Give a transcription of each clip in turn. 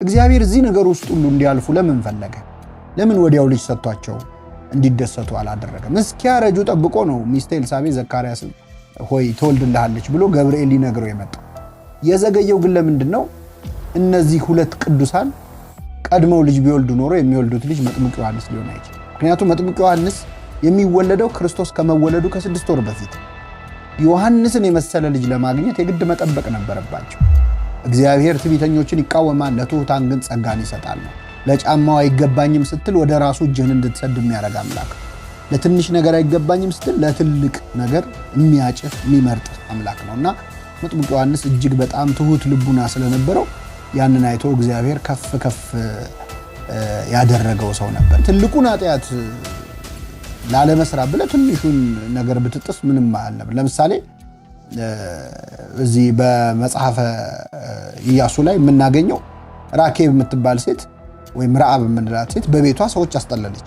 እግዚአብሔር እዚህ ነገር ውስጥ ሁሉ እንዲያልፉ ለምን ፈለገ? ለምን ወዲያው ልጅ ሰጥቷቸው እንዲደሰቱ አላደረገም? እስኪያረጁ ጠብቆ ነው ሚስቴ ኤልሳቤጥ ዘካርያስ ሆይ ትወልድልሃለች ብሎ ገብርኤል ሊነግረው የመጣው። የዘገየው ግን ለምንድን ነው? እነዚህ ሁለት ቅዱሳን ቀድመው ልጅ ቢወልዱ ኖሮ የሚወልዱት ልጅ መጥምቅ ዮሐንስ ሊሆን አይችልም። ምክንያቱም መጥምቅ ዮሐንስ የሚወለደው ክርስቶስ ከመወለዱ ከ6 ወር በፊት፣ ዮሐንስን የመሰለ ልጅ ለማግኘት የግድ መጠበቅ ነበረባቸው። እግዚአብሔር ትዕቢተኞችን ይቃወማል፣ ለትሑታን ግን ጸጋን ይሰጣል ነው። ለጫማው አይገባኝም ስትል ወደ ራሱ እጅህን እንድትሰድ የሚያደርግ አምላክ፣ ለትንሽ ነገር አይገባኝም ስትል ለትልቅ ነገር የሚያጭህ፣ የሚመርጥ አምላክ ነው። እና መጥምቅ ዮሐንስ እጅግ በጣም ትሁት ልቡና ስለነበረው ያንን አይቶ እግዚአብሔር ከፍ ከፍ ያደረገው ሰው ነበር። ትልቁን ኃጢአት ላለመስራት ብለህ ትንሹን ነገር ብትጥስ ምንም አልነበር። ለምሳሌ እዚህ በመጽሐፈ ኢያሱ ላይ የምናገኘው ራኬብ የምትባል ሴት ወይም ረዓብ የምንላት ሴት በቤቷ ሰዎች አስጠለለች።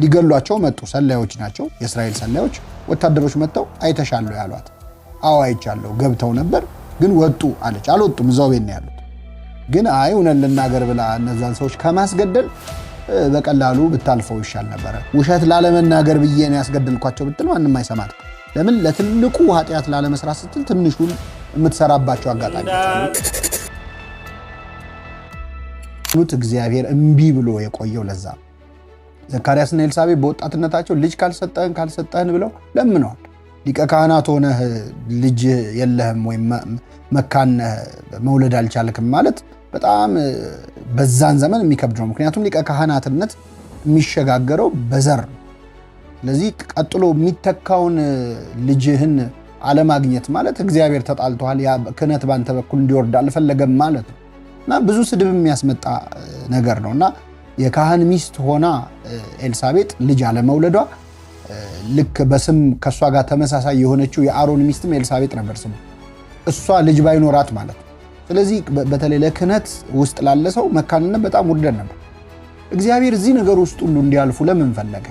ሊገሏቸው መጡ። ሰላዮች ናቸው፣ የእስራኤል ሰላዮች። ወታደሮች መጥተው አይተሻለሁ ያሏት። አዎ አይቻለሁ፣ ገብተው ነበር ግን ወጡ አለች። አልወጡም፣ እዛው ቤት ነው ያሉት። ግን አይ እውነት ልናገር ብላ እነዛን ሰዎች ከማስገደል በቀላሉ ብታልፈው ይሻል ነበረ። ውሸት ላለመናገር ብዬ ነው ያስገደልኳቸው ብትል ማንም አይሰማት። ለምን? ለትልቁ ኃጢአት ላለመስራት ስትል ትንሹን የምትሰራባቸው አጋጣሚዎች አሉ። እግዚአብሔር እምቢ ብሎ የቆየው ለዛ ነው። ዘካርያስና ኤልሳቤጥ በወጣትነታቸው ልጅ ካልሰጠህን ካልሰጠህን ብለው ለምነዋል። ሊቀ ካህናት ሆነህ ልጅ የለህም ወይም መካነህ መውለድ አልቻልክም ማለት በጣም በዛን ዘመን የሚከብድ ነው። ምክንያቱም ሊቀ ካህናትነት የሚሸጋገረው በዘር ነው። ስለዚህ ቀጥሎ የሚተካውን ልጅህን አለማግኘት ማለት እግዚአብሔር ተጣልቶሃል፣ ያ ክህነት ባንተ በኩል እንዲወርድ አልፈለገም ማለት ነው እና ብዙ ስድብ የሚያስመጣ ነገር ነው። እና የካህን ሚስት ሆና ኤልሳቤጥ ልጅ አለመውለዷ፣ ልክ በስም ከእሷ ጋር ተመሳሳይ የሆነችው የአሮን ሚስትም ኤልሳቤጥ ነበር ስሙ፣ እሷ ልጅ ባይኖራት ማለት ነው። ስለዚህ በተለይ ለክህነት ውስጥ ላለ ሰው መካንነት በጣም ውርደት ነበር። እግዚአብሔር እዚህ ነገር ውስጥ ሁሉ እንዲያልፉ ለምን ፈለገ?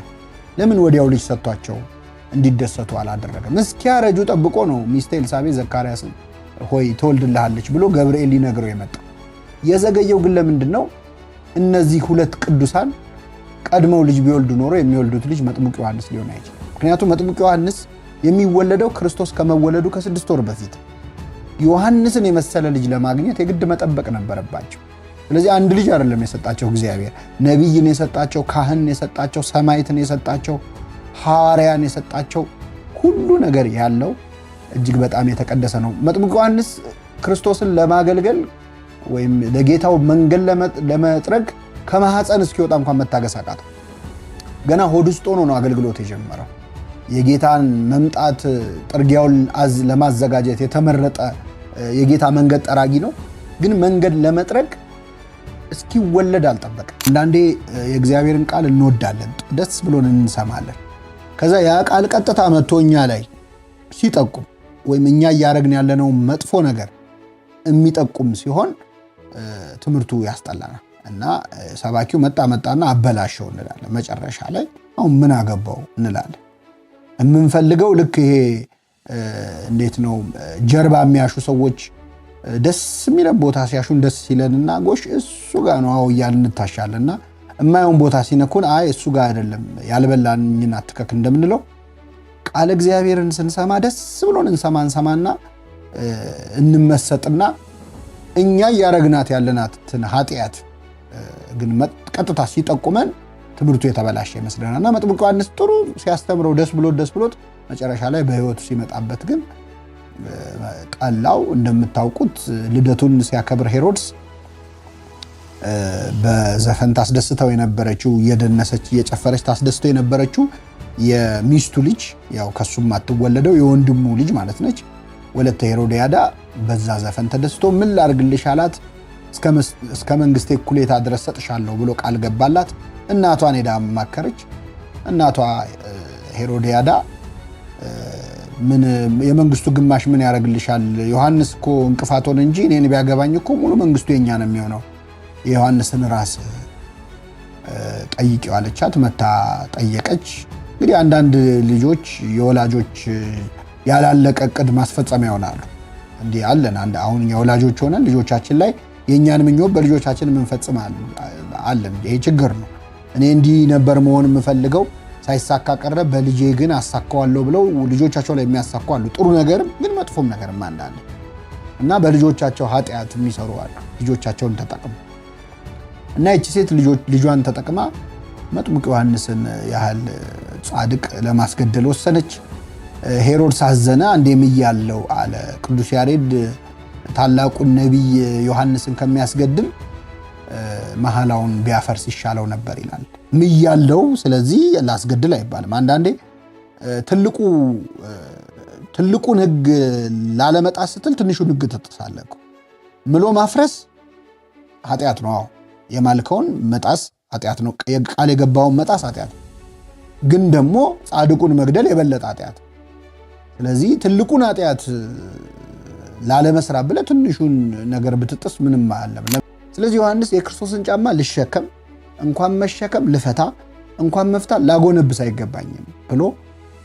ለምን ወዲያው ልጅ ሰጥቷቸው እንዲደሰቱ አላደረገም? እስኪያረጁ ጠብቆ ነው ሚስቴ ኤልሳቤጥ ዘካርያስ ሆይ ትወልድልሃለች ብሎ ገብርኤል ሊነግረው የመጣው። የዘገየው ግን ለምንድን ነው? እነዚህ ሁለት ቅዱሳን ቀድመው ልጅ ቢወልዱ ኖሮ የሚወልዱት ልጅ መጥምቅ ዮሐንስ ሊሆን አይችልም። ምክንያቱም መጥምቅ ዮሐንስ የሚወለደው ክርስቶስ ከመወለዱ ከ6 ወር በፊት፣ ዮሐንስን የመሰለ ልጅ ለማግኘት የግድ መጠበቅ ነበረባቸው። ስለዚህ አንድ ልጅ አይደለም የሰጣቸው እግዚአብሔር፣ ነቢይን የሰጣቸው፣ ካህንን የሰጣቸው፣ ሰማዕትን የሰጣቸው፣ ሐዋርያን የሰጣቸው፣ ሁሉ ነገር ያለው እጅግ በጣም የተቀደሰ ነው። መጥምቅ ዮሐንስ ክርስቶስን ለማገልገል ወይም ለጌታው መንገድ ለመጥረግ ከማኅፀን እስኪወጣ እንኳን መታገስ አቃተው። ገና ሆድ ውስጥ ሆኖ ነው አገልግሎት የጀመረው። የጌታን መምጣት ጥርጊያውን ለማዘጋጀት የተመረጠ የጌታ መንገድ ጠራጊ ነው። ግን መንገድ ለመጥረግ እስኪወለድ አልጠበቀም። አንዳንዴ የእግዚአብሔርን ቃል እንወዳለን፣ ደስ ብሎን እንሰማለን። ከዛ ያ ቃል ቀጥታ መጥቶ እኛ ላይ ሲጠቁም ወይም እኛ እያደረግን ያለነው መጥፎ ነገር የሚጠቁም ሲሆን ትምህርቱ ያስጠላናል እና ሰባኪው መጣ መጣና አበላሸው እንላለን። መጨረሻ ላይ አሁን ምን አገባው እንላለን። የምንፈልገው ልክ ይሄ እንዴት ነው፣ ጀርባ የሚያሹ ሰዎች ደስ የሚለን ቦታ ሲያሹን ደስ ሲለንና ጎሽ እሱ ጋር ነው አዎ እያልን እንታሻለንና የማየውን ቦታ ሲነኩን አይ እሱ ጋር አይደለም፣ ያልበላኝን አትከክ እንደምንለው ቃለ እግዚአብሔርን ስንሰማ ደስ ብሎን እንሰማ እንሰማና እንመሰጥና እኛ እያረግናት ያለናትን ኃጢአት ግን ቀጥታ ሲጠቁመን ትምህርቱ የተበላሸ ይመስለናል። እና መጥምቁ ዮሐንስ ጥሩ ሲያስተምረው ደስ ብሎት ደስ ብሎት መጨረሻ ላይ በሕይወቱ ሲመጣበት ግን ጠላው። እንደምታውቁት ልደቱን ሲያከብር ሄሮድስ በዘፈን ታስደስተው የነበረችው፣ እየደነሰች እየጨፈረች ታስደስተው የነበረችው የሚስቱ ልጅ፣ ያው ከሱም አትወለደው የወንድሙ ልጅ ማለት ነች፣ ወለተ ሄሮድያዳ በዛ ዘፈን ተደስቶ ምን ላርግልሽ አላት። እስከ መንግስቴ እኩሌታ ድረስ ሰጥሻለሁ ብሎ ቃል ገባላት። እናቷን ሄዳ አማከረች። እናቷ ሄሮድያዳ ምን የመንግስቱ ግማሽ ምን ያደርግልሻል? ዮሐንስ እኮ እንቅፋት ሆነ እንጂ እኔን ቢያገባኝ እኮ ሙሉ መንግስቱ የኛ ነው የሚሆነው። የዮሐንስን ራስ ጠይቂው አለቻት። መታ ጠየቀች። እንግዲህ አንዳንድ ልጆች የወላጆች ያላለቀ እቅድ ማስፈጸሚያ ይሆናሉ። እንዲህ አለን። አሁን የወላጆች ሆነን ልጆቻችን ላይ የእኛን ምኞት በልጆቻችን የምንፈጽም አለን። ይሄ ችግር ነው። እኔ እንዲህ ነበር መሆን የምፈልገው ሳይሳካ ቀረ፣ በልጄ ግን አሳካዋለሁ ብለው ልጆቻቸው ላይ የሚያሳኩ አሉ። ጥሩ ነገርም ግን መጥፎም ነገርም አንዳንዴ እና በልጆቻቸው ኃጢአት የሚሰሩ አሉ። ልጆቻቸውን ተጠቅመው እና ይቺ ሴት ልጇን ተጠቅማ መጥምቅ ዮሐንስን ያህል ጻድቅ ለማስገደል ወሰነች። ሄሮድስ አዘነ። አንዴ ምያለው አለ። ቅዱስ ያሬድ ታላቁን ነቢይ ዮሐንስን ከሚያስገድል መሐላውን ቢያፈርስ ይሻለው ነበር ይላል። ምያለው፣ ስለዚህ ላስገድል አይባልም። አንዳንዴ ትልቁን ሕግ ላለመጣስ ስትል ትንሹን ሕግ ትጥሳለህ። ምሎ ማፍረስ ኃጢአት ነው። አዎ የማልከውን መጣስ ኃጢአት ነው። ቃል የገባውን መጣስ ኃጢአት ነው። ግን ደግሞ ጻድቁን መግደል የበለጠ ኃጢአት። ስለዚህ ትልቁን ኃጢአት ላለመስራት ብለህ ትንሹን ነገር ብትጥስ ምንም አለም። ስለዚህ ዮሐንስ የክርስቶስን ጫማ ልሸከም እንኳን መሸከም ልፈታ እንኳን መፍታ ላጎነብስ አይገባኝም ብሎ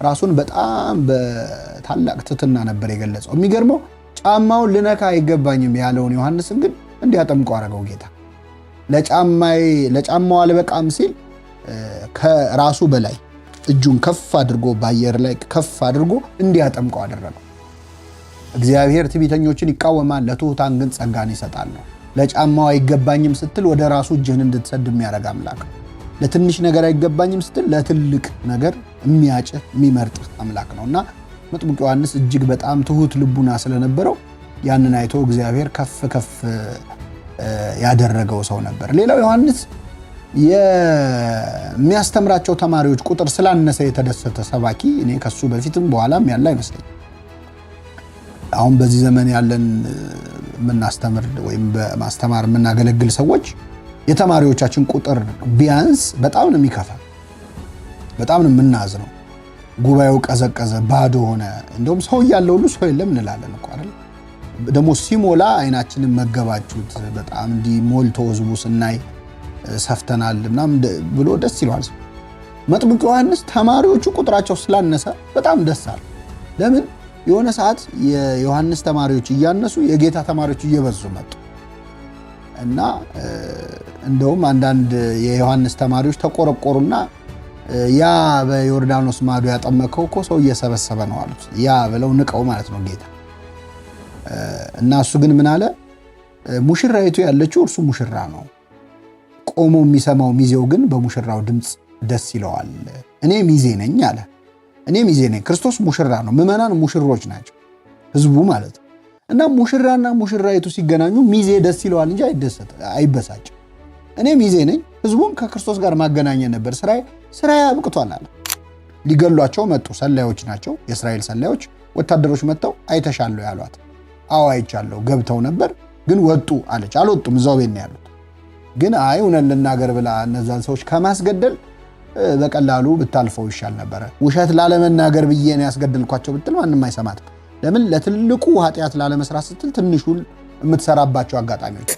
ራሱን በጣም በታላቅ ትሕትና ነበር የገለጸው። የሚገርመው ጫማውን ልነካ አይገባኝም ያለውን ዮሐንስን ግን እንዲያጠምቀው አደረገው ጌታ። ለጫማው አልበቃም ሲል ከራሱ በላይ እጁን ከፍ አድርጎ በአየር ላይ ከፍ አድርጎ እንዲያጠምቀው አደረገው። እግዚአብሔር ትዕቢተኞችን ይቃወማል፣ ለትሑታን ግን ጸጋን ይሰጣል ነው። ለጫማው አይገባኝም ስትል ወደ ራሱ እጅህን እንድትሰድ የሚያደርግ አምላክ፣ ለትንሽ ነገር አይገባኝም ስትል ለትልቅ ነገር የሚያጭህ የሚመርጥህ አምላክ ነው እና መጥምቅ ዮሐንስ እጅግ በጣም ትሁት ልቡና ስለነበረው ያንን አይቶ እግዚአብሔር ከፍ ከፍ ያደረገው ሰው ነበር። ሌላው ዮሐንስ የሚያስተምራቸው ተማሪዎች ቁጥር ስላነሰ የተደሰተ ሰባኪ እኔ ከሱ በፊትም በኋላም ያለ አይመስለኝም። አሁን በዚህ ዘመን ያለን የምናስተምር ወይም በማስተማር የምናገለግል ሰዎች የተማሪዎቻችን ቁጥር ቢያንስ በጣም ነው የሚከፋ፣ በጣም ነው የምናዝነው። ጉባኤው ቀዘቀዘ፣ ባዶ ሆነ። እንደውም ሰው እያለ ሁሉ ሰው የለም እንላለን እኮ አይደል? ደግሞ ሲሞላ አይናችንን መገባችሁት፣ በጣም እንዲህ ሞልቶ ህዝቡ ስናይ ሰፍተናል ምናምን ብሎ ደስ ይለዋል። መጥምቁ ዮሐንስ ተማሪዎቹ ቁጥራቸው ስላነሰ በጣም ደስ አለ። ለምን? የሆነ ሰዓት የዮሐንስ ተማሪዎች እያነሱ የጌታ ተማሪዎች እየበዙ መጡ እና እንደውም አንዳንድ የዮሐንስ ተማሪዎች ተቆረቆሩና ያ በዮርዳኖስ ማዶ ያጠመከው እኮ ሰው እየሰበሰበ ነው አሉት። ያ ብለው ንቀው ማለት ነው ጌታ። እና እሱ ግን ምን አለ? ሙሽራይቱ ያለችው እርሱ ሙሽራ ነው። ቆሞ የሚሰማው ሚዜው ግን በሙሽራው ድምፅ ደስ ይለዋል። እኔ ሚዜ ነኝ አለ። እኔ ሚዜ ነኝ። ክርስቶስ ሙሽራ ነው። ምዕመናን ሙሽሮች ናቸው፣ ህዝቡ ማለት ነው። እና ሙሽራና ሙሽራይቱ ሲገናኙ ሚዜ ደስ ይለዋል እንጂ አይበሳጭም። እኔ ሚዜ ነኝ፣ ህዝቡን ከክርስቶስ ጋር ማገናኘት ነበር ስራዬ። ስራዬ አብቅቷል አለ። ሊገሏቸው መጡ። ሰላዮች ናቸው፣ የእስራኤል ሰላዮች። ወታደሮች መጥተው አይተሻለሁ ያሏት። አዎ አይቻለሁ፣ ገብተው ነበር ግን ወጡ አለች። አልወጡም፣ እዛው ቤት ነው ያሉት። ግን አይ እውነት ልናገር ብላ እነዛን ሰዎች ከማስገደል በቀላሉ ብታልፈው ይሻል ነበረ። ውሸት ላለመናገር ብዬ ነው ያስገደልኳቸው ብትል ማንም አይሰማትም። ለምን? ለትልቁ ኃጢአት ላለመስራት ስትል ትንሹን የምትሰራባቸው አጋጣሚዎች